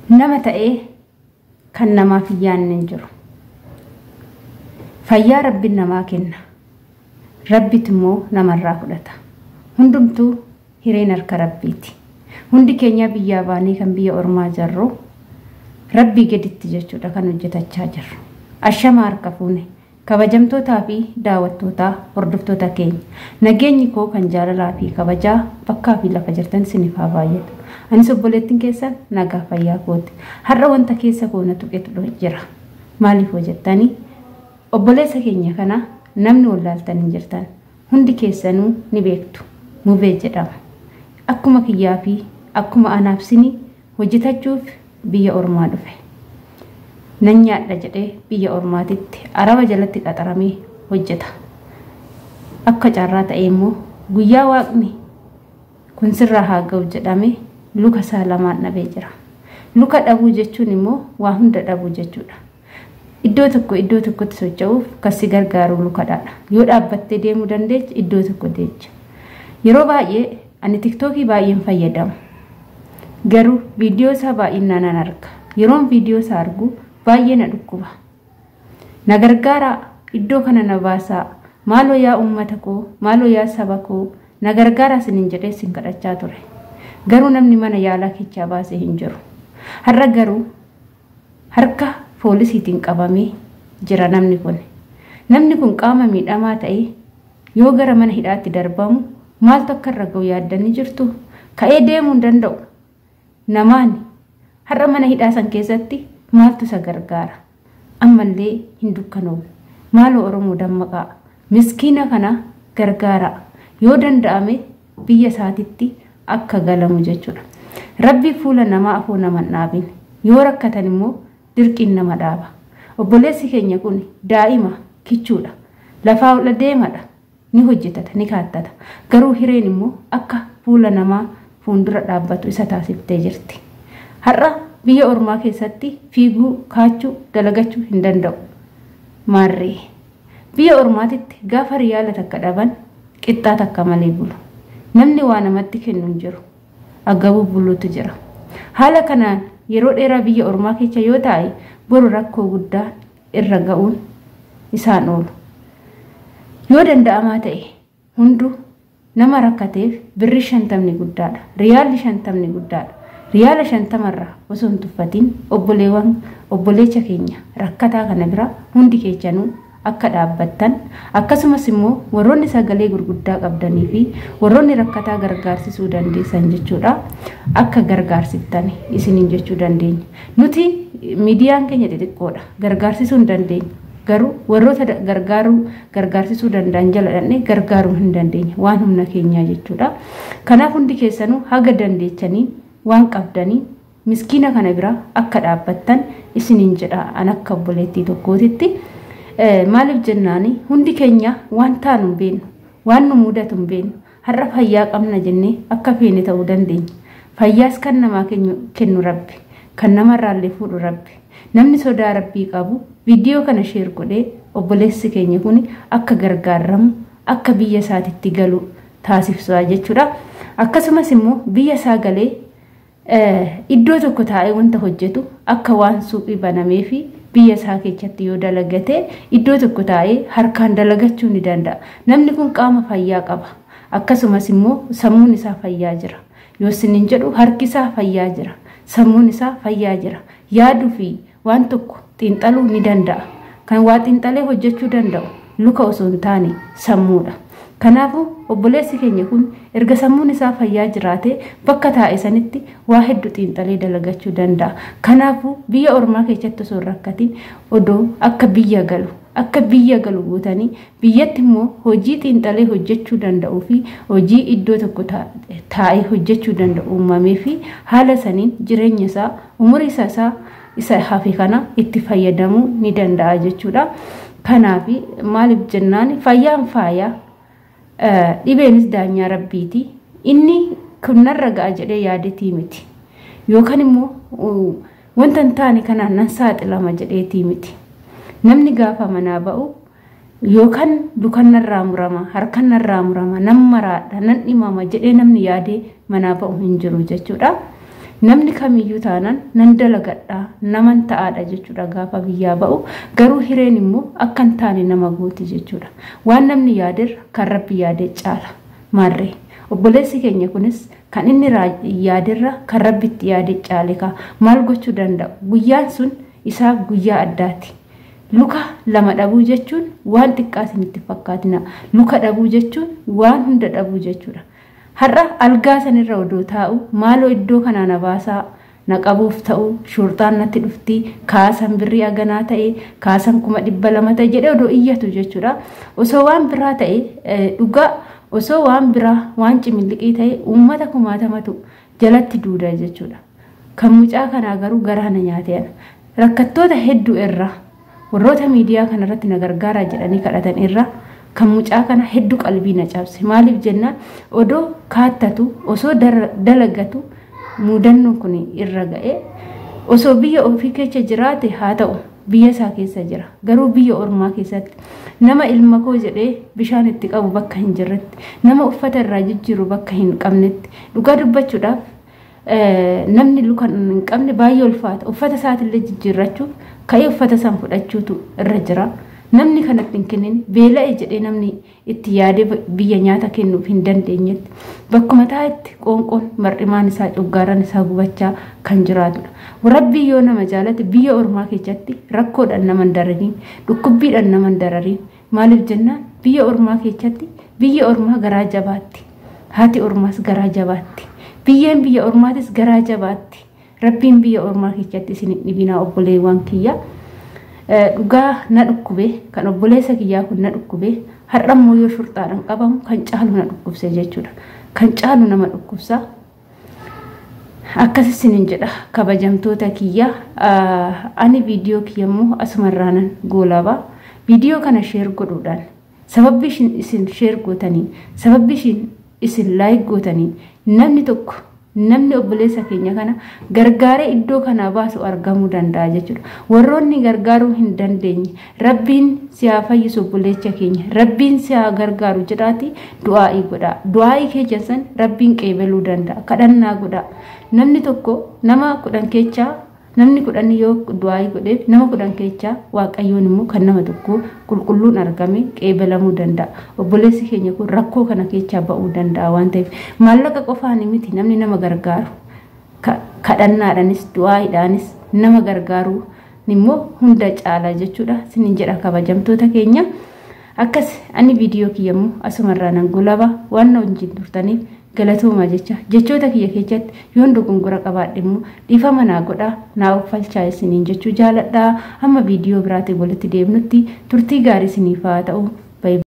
Nama ta'ee kan namaaf hin yaadne hin jiru. Fayyaa Rabbiin namaa kenna. Rabbitu immoo namarraa fudhata. Hundumtuu hireen harka Rabbiiti. Hundi keenya biyyaa baanee kan biyya ormaa jirru Rabbii gaditti jechuudha kan hojjetachaa jirru. Ashama harka fuune kabajamtootaa fi daawwattootaa hordoftoota keenya. Nageenyi koo kan jaalalaa fi kabajaa bakkaa fi lafa jirtan isiniif haa baay'atu. Anis obboleettiin keessan nagaa fayyaa kooti. Har'a wanta keessa koo na tuqetu jira. Maaliif hoo jettanii? Obboleessa keenya kana namni wallaaltan hin jirtan. Hundi keessanuu ni beektu. Mubee jedhama. Akkuma kiyyaa fi akkuma anaaf sinii hojjetachuuf biyya ormaa dhufe. Nan nyaadha jedhee biyya ormaatitti araba jalatti qaxaramee hojjeta. Akka carraa ta'e immoo guyyaa waaqni kun sirraa haa ga'u jedhamee luka isaa lamaan dhabee jira. Luka dhabuu jechuun immoo waa hunda dhabuu jechuudha. Iddoo tokko iddoo tokkotti socho'uuf kan si gargaaru lukadhaadha. Yoo dhaabbattee deemuu dandeeche iddoo tokko deecha. Yeroo baay'ee ani tiktookii baay'een fayyadama. Garuu viidiyoo isaa baay'inaan nan arga. Yeroon viidiyoo isaa argu baay'ee na dhukkuba. Na gargaaraa, iddoo kana na baasaa, maaloo yaa uummata koo, maaloo yaa saba koo, na gargaaraa isiniin jedhee isin kadhachaa ture. Garuu namni mana yaalaa keechaa baasee hin jiru. Har'a garuu harka poolisiitiin qabamee jira namni kun. Namni kun qaama miidhamaa ta'ee yoo gara mana hidhaatti darbamu maaltu akka irra ga'u yaaddanii jirtu? Ka'ee deemuu hin danda'u. Namaani har'a mana hidhaa san keessatti maaltu isa gargaara? Ammallee hin dukkanoofne. Maaloo Oromoo dammaqaa. Miskiina kana gargaaraa. Yoo danda'ame biyya isaatitti akka galamu jechuudha. Rabbi fuula namaa afoo nama hin dhaabin. Yoo rakkatan immoo dirqiin nama dhaaba. Obboleessi keenya kun daa'ima kichuudha. Lafaa ol deemadha. Ni hojjetata, ni kaattata. Garuu hireen immoo akka fuula namaa fuuldura dhaabbatu isa taasiftee jirti. Har'a biyya ormaa keessatti fiiguu, kaachuu, dalagachuu hin danda'u. Maarree. Biyya ormaatitti gaafa riyaala takka dhaban qixxaa takka malee bulu. Namni waa namatti kennu hin jiru. Agabuu buluutu jira. Haala kanaan yeroo dheeraa biyya ormaa keessa yoo taa'e boru rakkoo guddaa irra ga'uun isaan oolu. Yoo danda'amaa ta'e hunduu nama rakkateef birri 50 guddaadha. Riyaalli 50 guddaadha. Riyaala 50rraa osoo hin tuffatin obboleewwan obboleecha keenya rakkataa kana bira hundi keessanuu akka dhaabbattan akkasumas immoo warroonni sagalee gurguddaa qabdanii fi warroonni rakkataa gargaarsisuu dandeessan jechuudha akka gargaarsiftan isiniin jechuu dandeenya. Nuti miidiyaan keenya xixiqqoodha gargaarsisuu hin dandeenyu. Garuu warroota gargaaruu gargaarsisuu danda'an jala dhaqnee gargaaruu hin dandeenya waan humna keenyaa jechuudha. Kanaaf hundi keessanuu haga dandeechanii waan qabdanii miskiina kana bira akka dhaabbattan isiniin jedha an akka obboleettii tokkootitti. Maaliif jennaani hundi keenya waan taanu hin beeknu, waan nu mudatu hin beeknu. Har'a fayyaa qabna jennee akka feene ta'uu dandeenya. Fayyaas kan namaa kennu Rabbi, kan namarraallee fuudhu Rabbi. Namni sodaa Rabbii qabu viidiyoo kana sheer godhee obboleessi keenya kun akka gargaaramu akka biyya isaatitti galu taasifsaa jechuudha. Akkasumas immoo biyya isaa galee iddoo tokko taa'ee wanta hojjetu akka waan suuqii banamee fi biyya isaa keessatti yoo dalagate iddoo tokko taa'ee harkaan dalagachuu ni danda'a. Namni kun qaama fayyaa qaba. Akkasumas immoo sammuun isaa fayyaa jira. Yoo isiniin jedhu harki isaa fayyaa jira. Sammuun isaa fayyaa jira. Yaaduu fi waan tokko xiinxaluu ni danda'a. Kan waa xiinxalee hojjechuu danda'u luka osoo hin taane sammuudha. Kanaafuu obboleessi keenya kun erga sammuun isaa fayyaa jiraate bakka taa'e sanitti waa hedduu xiinxalee dalagachuu danda'a. Kanaafuu biyya ormaa keessatti osoo hin rakkatin odoo akka biyya galu akka biyya galu gootanii biyyatti immoo hojii xiinxalee hojjechuu danda'uu fi hojii iddoo tokko taa'ee hojjechuu danda'u uumamee fi haala saniin jireenya isaa umurii isaa isa hafe kana itti fayyadamuu ni danda'a jechuudha. Kanaaf maaliif jennaan fayyaan faaya dhibeenis daanyaa Rabbiiti. Inni kun narra ga'a jedhee yaadetii miti. Yookaan immoo wanta hin taane kanaan nan saaxilama jedheetii miti. Namni gaafa manaa ba'u yookaan lukan narraa murama, harkan narraa murama, nan maraadha, nan dhimama jedhee namni yaadee manaa ba'u hin jiru jechuudha. Namni kamiyyuu taanaan nan dalagadhaa naman ta'aadha jechuudha gaafa biyyaa ba'u. Garuu hireen immoo akka hin taane nama gooti jechuudha. Waan namni yaaderra kan Rabbi yaade caala. Maarree obboleessi keenya kunis kan inni yaaderra kan Rabbitti yaade caale kaa maal gochuu danda'u? Guyyaan sun isaaf guyyaa addaati. Luka lama dhabuu jechuun waan xiqqaa isinitti fakkaatina. Luka dhabuu jechuun waan hunda dhabuu jechuudha. Har'a algaa sanirra odoo taa'u maaloo iddoo kanaa na baasaa na qabuuf ta'u shurxaan natti dhufti kaasan birrii haganaa ta'e kaasan 200,000 ta'e jedhee odoo iyyatu jechuudha. Osoo waan biraa ta'e dhugaa osoo waan biraa waan cimilliqii ta'e uummata kumaatamatu jalatti duuda jechuudha. Kan mucaa kanaa garuu garaa na nyaate. Rakkattoota hedduu irra warroota miidiyaa kanarratti na gargaaraa jedhanii kadhatan irra kan mucaa kana hedduu qalbii na cabse. Maaliif jennaan odoo kaattatu osoo dalagatu mudannoon kun irra ga'e osoo biyya ofii keessa jiraate haa ta'u biyya isaa keessa jira. Garuu biyya ormaa keessatti nama ilma koo jedhee bishaan itti qabu bakka hin jirretti, nama uffata irraa jijjiiru bakka hin qabnetti, dhugaa dubbachuudhaaf namni luka hin qabne baay'ee ulfaata. Uffata isaatillee jijjiirrachuuf ka'ee uffata san fudhachuutu irra jira. Namni kanatti hin kennin beela'e jedhee namni itti yaadee biyya nyaata kennuuf hin dandeenyetti bakkuma taa'etti qoonqoon mar'imaan isaa coggaaraan isaa gubachaa kan jiraatudha. Rabbii yoo nama jaalate biyya ormaa keessatti rakkoodhaan nama hin darariin, dhukkubbiidhaan nama hin darariin. Maaliif jennaan biyya ormaa keessatti biyya ormaa garaa jabaatti. Haati ormaas garaa jabaatti. Biyyeen biyya ormaatis garaa jabaatti. Rabbiin biyya ormaa keessatti isin hin dhibinaa obboleewwan kiyya. Dhugaa na dhukkube kan obboleessa kiyyaa kun na dhukkube har'a immoo yoo shurxaadhaan qabamu kan caalu na dhukkubse jechuudha. Kan caalu nama dhukkubsa. Akkas isiniin jedha kabajamtoota kiyya. Ani viidiyoo kiyya immoo asumarraanan goolaba. Viidiyoo kana sheer godhuudhaan sababbi isin sheer gootanii sababbi isin laayik gootanii namni tokko namni obboleessa keenya kana gargaaree iddoo kanaa baasu argamuu danda'a jechuudha. Warroonni gargaaruu hin dandeenye Rabbiin si haa fayyisu obboleessa keenya, Rabbiin si haa gargaaru jedhaati du'aa'ii godhaa. Du'aa'ii keessa san Rabbiin qeebaluu danda'a. Kadhannaa godhaa. Namni tokko nama 10 keessaa namni 10 yoo du'aa'ii godheef nama 10 keessaa Waaqayyoon immoo kan nama tokko qulqulluun argame qeebalamuu danda'a. Obboleessi keenya kun rakkoo kana keessaa ba'uu danda'a waan ta'eef maallaqa qofaan miti namni nama gargaaru. Kadhannaadhaanis du'aa'iidhaanis nama gargaaru immoo hunda caala jechuudha. Isiniin jedha kabajamtoota keenya. Akkas ani viidiyoo kiyya immoo asumarraa nan gulaba waan na wajjin turtaniif galatooma jecha jechoota kiyya keessatti yoon dogongora qabaadhe immoo dhiifama naa godhaa naa uffalchaa isiniin jechuu jaaladhaa. Hamma viidiyoo biraatiin walitti deemnutti turtii gaarii isiniif haa ta'u.